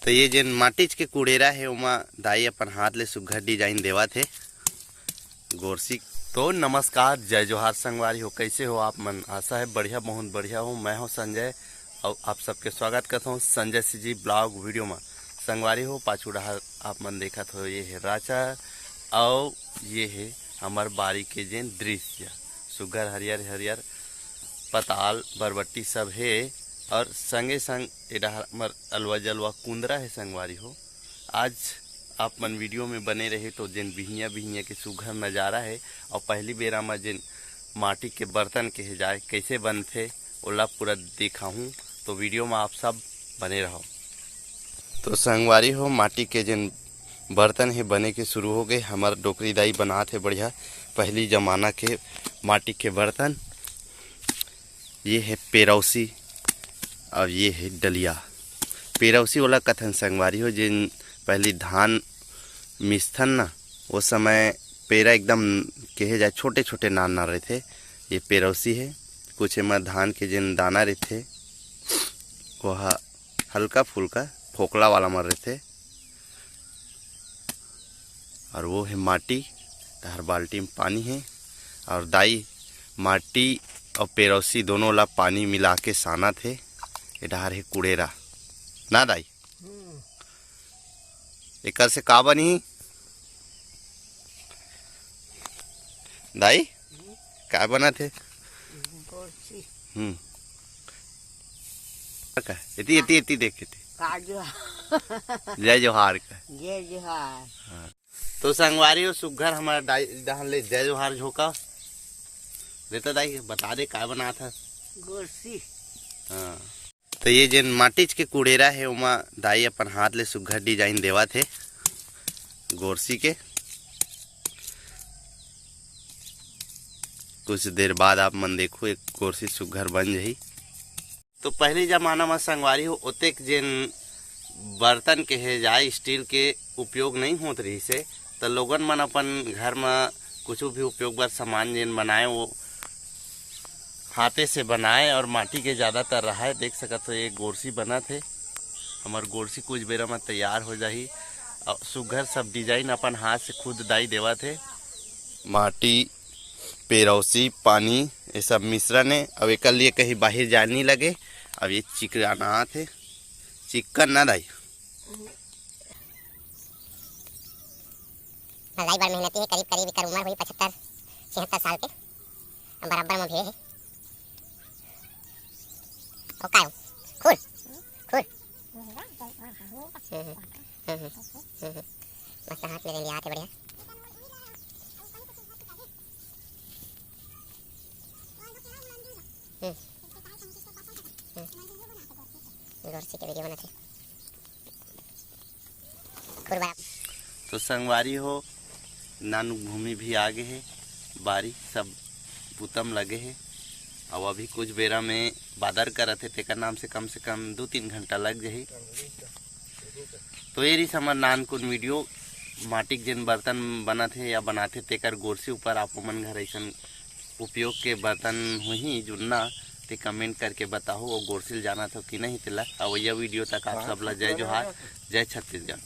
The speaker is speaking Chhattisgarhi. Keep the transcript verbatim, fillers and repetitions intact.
तो ये जेन माटीच के कुड़ेरा हे, ओमा दाई अपन हाथ ले सुग्घर डिजाइन देवत हे गोरसी। तो नमस्कार, जय जोहार संगवारी हो, कैसे हो आप मन? आशा है बढ़िया, बहुत बढ़िया हो। मैं हो संजय, और आप सबके स्वागत करता हूँ संजय सी जी ब्लॉग वीडियो में। संगवारी हो, पाछू डहार आप मन देखत हो, ये है राचा, और ये है हमार बारी के जेन दृश्य, सुग्घर हरियर हरियर पताल बरबट्टी सब हे, और संगे संग ए डहार हमर अलवा जलवा कुंदरा हे संगवारी हो। आज आप मन वीडियो में बने रहे तो जेन बिहनिया बिहनिया के सुघर नजारा हे, और पहली बेरा म जेन माटी के बर्तन कहे जाए कैसे बनथे, ओला पूरा दिखाहूँ। तो वीडियो में आप सब बने रहो। तो संगवारी हो, माटी के जेन बर्तन हे बने के शुरू हो गए। हमर डोकरी दाई बनात हे बढ़िया पहली जमाना के माटी के बर्तन। ये है पेरौसी, और ये है डलिया। पेरौसी वाला कथन संगवारी हो, जेन पहली धान मिसथन ना, वो समय पेरा एकदम कहे जाए छोटे छोटे नान नान रहथे। ये पेरौसी है, कुछ एमा धान के जेन दाना रहथे, वो ह हल्का फुल्का फोकला वाला मन रहथे। और वो है माटी, डहर बाल्टी में पानी है, और दाई माटी और पेरौसी दोनों ला पानी मिला के सानत हे। ये डहर है कुड़ेरा ना दाई? हम्म। एकर से का बनही दाई? का बनत हे? गोरसी। हम्म। का? एती, एती, एती देख, एती। काजू। जय जोहार का। जय जोहार। हाँ। तो संगवारी हो, सुग्घर हमारा दाई डहन ले जय जोहार झोंका। देता दाई, बता दे का बनात हे? गोरसी। हाँ। तो ये जेन माटीच के कुड़ेरा हे, ओमा दाई अपन हाथ ले सुग्घर डिजाइन देवत हे गोरसी के। कुछ देर बाद आप मन देखो, एक गोरसी सुग्घर बन जही। तो पहली जमाना म संगवारी हो, ओतेक जेन बर्तन कहे जाए स्टील के उपयोग नहीं होत रहिस हे, त लोगन मन अपन घर म कुछ भी उपयोग बर सामान जेन बनाए, वो हाथे से बनाए और माटी के ज़्यादातर रहाए। देख सकत हो, ये गोरसी बनत हे। हमर गोरसी कुछ बेरा म तैयार हो जाही। और सुघर सब डिजाइन अपन हाथ से खुद दाई देवत हे। माटी, पेरौसी, पानी, ये सब मिश्रण हे। अब एकर लिए कहीं बाहर जाए नहीं लगे। अब ये चिकनात हे, चिक्कन ना दाई। भलाई बड़ मेहनती हे, करीब करीब एकर उम्र होही पचहत्तर छिहत्तर साल के। बराबर म भेड़े हे। ओ काय हो? खुर, खुर। हम्म, हम्म, हम्म, हम्म, हम्म। मस्त हाथ में ले लिया आके बढ़िया। हम्म। हम्म। गोरसी के वीडियो बनत हे। खुरवा। तो संगवारी हो, नानू भूमि भी आ गे हे, बारी सब बुता म लगे हे। अब अभी कुछ बेरा में बादर करत हे, तेकर नाम से कम से कम दू तीन घंटा लग जही। तो ये रहिस हमर नानकुन वीडियो, माटी के जेन बर्तन बनत हे या बनाथे, तेकर गोरसी ऊपर आप मन घर अइसन उपयोग के बर्तन होही जुन्ना, ते कमेंट करके बताहू, अउ गोरसी ल जानत हो कि नहीं तेला। अवइया वीडियो तक आप सब ला जय जोहार, जय छत्तीसगढ़।